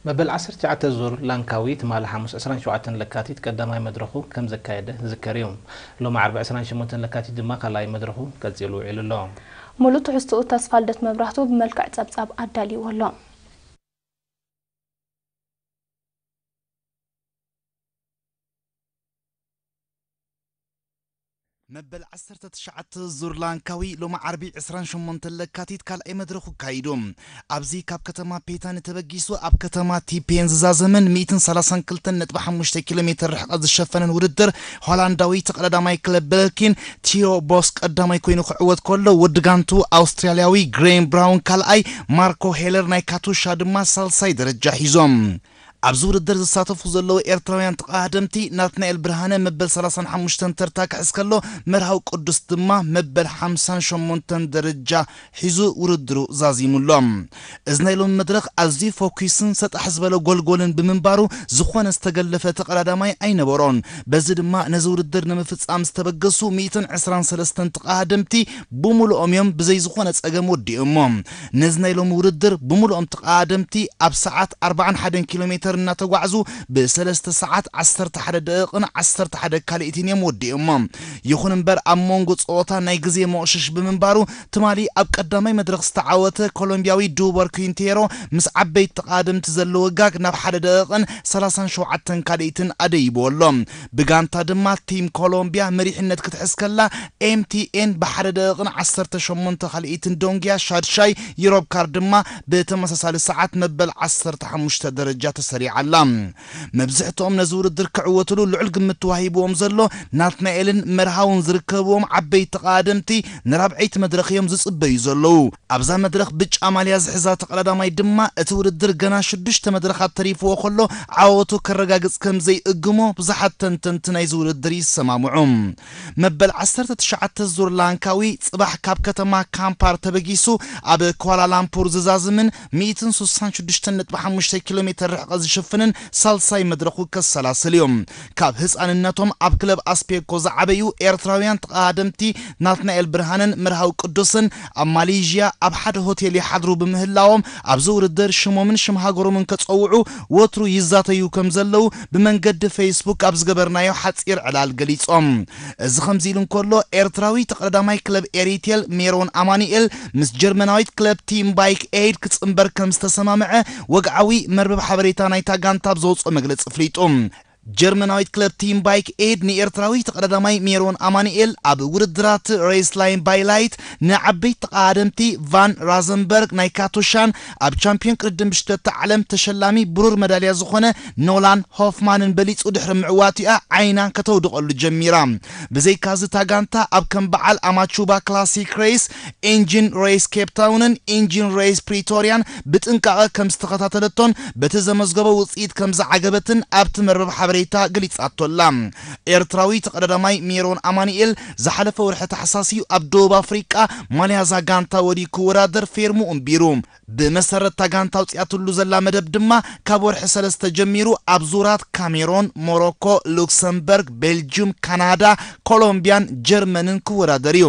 መበል ዓሰርተ ትሽዓተ ዙር ላንካዊ ትማሊ ሓሙስ ዕስራን ሸውዓተን ለካቲት ቀዳማይ መድረኹ ከም ዘካየደ ዝዝከር እዩ። ሎሚ ዓርቢ ዕስራን ሸሞንተን ለካቲት ድማ ካልኣይ መድረኹ ቀጺሉ ውዒሉ ኣሎ። ሙሉእ ትሕዝትኡ ተስፋልደት መብራህቱ ብመልክዕ ጸብጻብ ኣዳልይዎ ኣሎ። መበል ዓሰርተ ትሽዓተ ዙር ላንካዊ ሎሚ ዓርቢ ዕስራን ሸሞንተን ለካቲት ካልኣይ መድረኹ ኣካይዱ። ኣብዚ ካብ ከተማ ፔታኒ ተበጊሱ ኣብ ከተማ ቲፔን ዝዛዘመን ሚእትን ሰላሳን ክልተን ነጥቢ ሓሙሽተ ኪሎ ሜትር ርሕቀት ዝሸፈነን ውድድር፣ ሆላንዳዊ ተቐዳዳማይ ክለብ በለኪን ቲዮ ቦስ ቀዳማይ ኮይኑ ክዕወት ከሎ፣ ወዲ ጋንቱ ኣውስትራልያዊ ግሬም ብራውን ካልኣይ፣ ማርኮ ሄለር ናይ ካቱሻ ድማ ሳልሳይ ደረጃ ሒዞም። ኣብዚ ውድድር ዝሳተፉ ዘለዉ ኤርትራውያን ተቐዳደምቲ፣ ናትናኤል ብርሃነ መበል ሰላሳን ሓሙሽተን ተርታ ክሕዝ ከሎ፣ መርሃዊ ቅዱስ ድማ መበል ሓምሳን ሸሞንተን ደረጃ ሒዙ ውድድሩ ዛዚሙ ኣሎ። እዚ ናይ ሎሚ መድረኽ ኣዝዩ ፎኪስን ሰጣሕ ዝበለ ጎልጎልን ብምንባሩ፣ ዝኾነ ዝተገለፈ ተቐዳዳማይ ኣይነበሮን። በዚ ድማ ነዚ ውድድር ንምፍጻም ዝተበገሱ ሚእትን ዕስራን ሰለስተን ተቐዳደምቲ ብሙሉኦም እዮም ብዘይ ዝኾነ ጸገም ወዲኦሞ። ነዚ ናይ ሎሚ ውድድር ብሙሉኦም ተቐዳደምቲ ኣብ ሰዓት ኣርባዓን ሓደን ኪሎ ሜተር እናተጓዕዙ ብሰለስተ ሰዓት ዓሰርተ ሓደ ደቂቕን ዓሰርተ ሓደ ካልኢትን እዮም ወዲኦሞ። ይኹን እምበር ኣብ መንጎ ጸወታ ናይ ግዜ መቑሽሽ ብምንባሩ ትማሊ ኣብ ቀዳማይ መድረኽ ዝተዓወተ ኮሎምቢያዊ ዱቦር ኩንቴሮ ምስ ዓበይቲ ተቐዳደምቲ ዘለዎ ጋግ ናብ ሓደ ደቂቕን ሰላሳን ሸውዓተን ካልኢትን ኣደይብዎ ኣሎ። ብጋንታ ድማ ቲም ኮሎምቢያ መሪሕነት ክትሕዝ ከላ ኤምቲኤን ብሓደ ደቂቕን ዓሰርተ ሸሞንተ ካልኢትን ዶንግያ ሻድሻይ ዩሮብ ካር ድማ ብተመሳሳሊ ሰዓት መበል ዓሰርተ ሓሙሽተ ደረጃ ተሰሪዓ ኣላ። መብዝሕትኦም ነዚ ውድድር ክዕወትሉ ልዑል ግምት ተዋሂብዎም ዘሎ ናትናኤልን መርሃውን ዝርከብዎም ዓበይቲ ተቐዳደምቲ ንራብዐይቲ መድረኽ እዮም ዝጽበዩ ዘለዉ። ኣብዛ መድረኽ ብጫ ማልያ ዝሕዛ ተቐዳዳማይ ድማ እቲ ውድድር ገና ሽዱሽተ መድረኻት ተሪፍዎ ከሎ ዓወቱ ከረጋግጽ ከም ዘይእግሞ ብዙሓት ተንተንቲ ናይዚ ውድድር ይሰማምዑ። መበል ዓሰርተ ትሽዓተ ዙር ላንካዊ ጽባሕ ካብ ከተማ ካምፓር ተበጊሱ ኣብ ኳላላምፑር ዝዛዝምን ሚእትን ስሳን ሽዱሽተን ነጥቢ ሓሙሽተ ኪሎ ሜተር ርሕቀት ዝሽፍንን ሳልሳይ መድረኹ ከሰላስል እዩ። ካብ ህጻንነቶም ኣብ ክለብ ኣስፔኮ ዝዓበዩ ኤርትራውያን ተቐዳደምቲ ናትናኤል ብርሃነን መርሃዊ ቅዱስን ኣብ ማሌዥያ ኣብ ሓደ ሆቴል ይሓድሩ ብምህላዎም ኣብዚ ውድድር ሽሞምን ሽም ሃገሮምን ከጸውዑ ወትሩ ይዛተዩ ከም ዘለዉ ብመንገዲ ፌስቡክ ኣብ ዝገበርናዮ ሓጺር ዕላል ገሊጾም። እዚ ከምዚ ኢሉ እንከሎ ኤርትራዊ ተቐዳዳማይ ክለብ ኤሪቴል ሜሮን ኣማኑኤል ምስ ጀርመናዊት ክለብ ቲም ባይክ ኤይድ ክጽንበር ከም ዝተሰማምዐ ወግዓዊ መርበብ ሓበሬታ ናይታ ጋንታ ኣብ ዘውፅኦ መግለጺ ኣፍሊጡ። ጀርመናዊት ክለብ ቲም ባይክ ኤድ ንኤርትራዊ ተቐዳዳማይ ሜሮን ኣማኑኤል ኣብ ውድድራት ሬስ ላይን ባይ ላይት ንዓበይቲ ተቐዳደምቲ ቫን ራዘንበርግ ናይ ካቶሻን ኣብ ቻምፒዮን ቅድድም ብሽተተ ዓለም ተሸላሚ ብሩር መዳልያ ዝኾነ ኖላን ሆፍማንን በሊጹ ድሕሪ ምዕዋቲኣ ዓይና ከተውድቐሉ ጀሚራ። ብዘይካዚ እታ ጋንታ ኣብ ከም በዓል ኣማቹባ ክላሲክ ሬስ፣ ኢንጂን ሬስ ኬፕታውንን ኢንጂን ሬስ ፕሪቶርያን ብጥንቃቐ ከም ዝተኸታተለቶን በቲ ዘመዝገቦ ውፅኢት ከም ዝዓገበትን ኣብቲ መርበብ ሓበሬታ ገሊጻቶ ኣላ። ኤርትራዊ ተቐዳዳማይ ሜሮን ኣማኑኤል ዝሓለፈ ወርሒ ታሕሳስ እዩ ኣብ ደቡብ ኣፍሪቃ ማልያ እዛ ጋንታ ወዲኡ ክወዳደር ፌርሙ ኣንቢሩ። ብመሰረት እታ ጋንታ ኣውፂኣትሉ ዘላ መደብ ድማ ካብ ወርሒ ሰለስተ ጀሚሩ ኣብ ዙራት ካሜሮን፣ ሞሮኮ፣ ሉክሰምበርግ፣ ቤልጅዩም፣ ካናዳ፣ ኮሎምቢያን ጀርመንን ክወዳደር እዩ።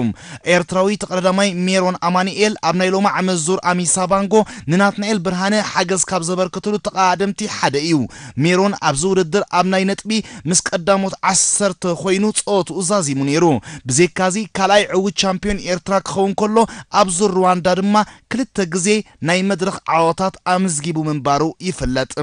ኤርትራዊ ተቐዳዳማይ ሜሮን ኣማኑኤል ኣብ ናይ ሎሚ ዓመት ዙር ኣሚሳ ባንጎ ንናትናኤል ብርሃነ ሓገዝ ካብ ዘበርከትሉ ተቐዳደምቲ ሓደ እዩ። ሜሮን ኣብዚ ውድድር ኣብ ናይ ነጥቢ ምስ ቀዳሞት ዓሰርተ ኮይኑ ጸወትኡ ዛዚሙ ነይሩ። ብዘይካዚ ካልኣይ ዕዉት ቻምፒዮን ኤርትራ ክኸውን ከሎ ኣብ ዙር ሩዋንዳ ድማ ክልተ ግዜ ናይ መድረኽ ዓወታት ኣምዝጊቡ ምንባሩ ይፍለጥ።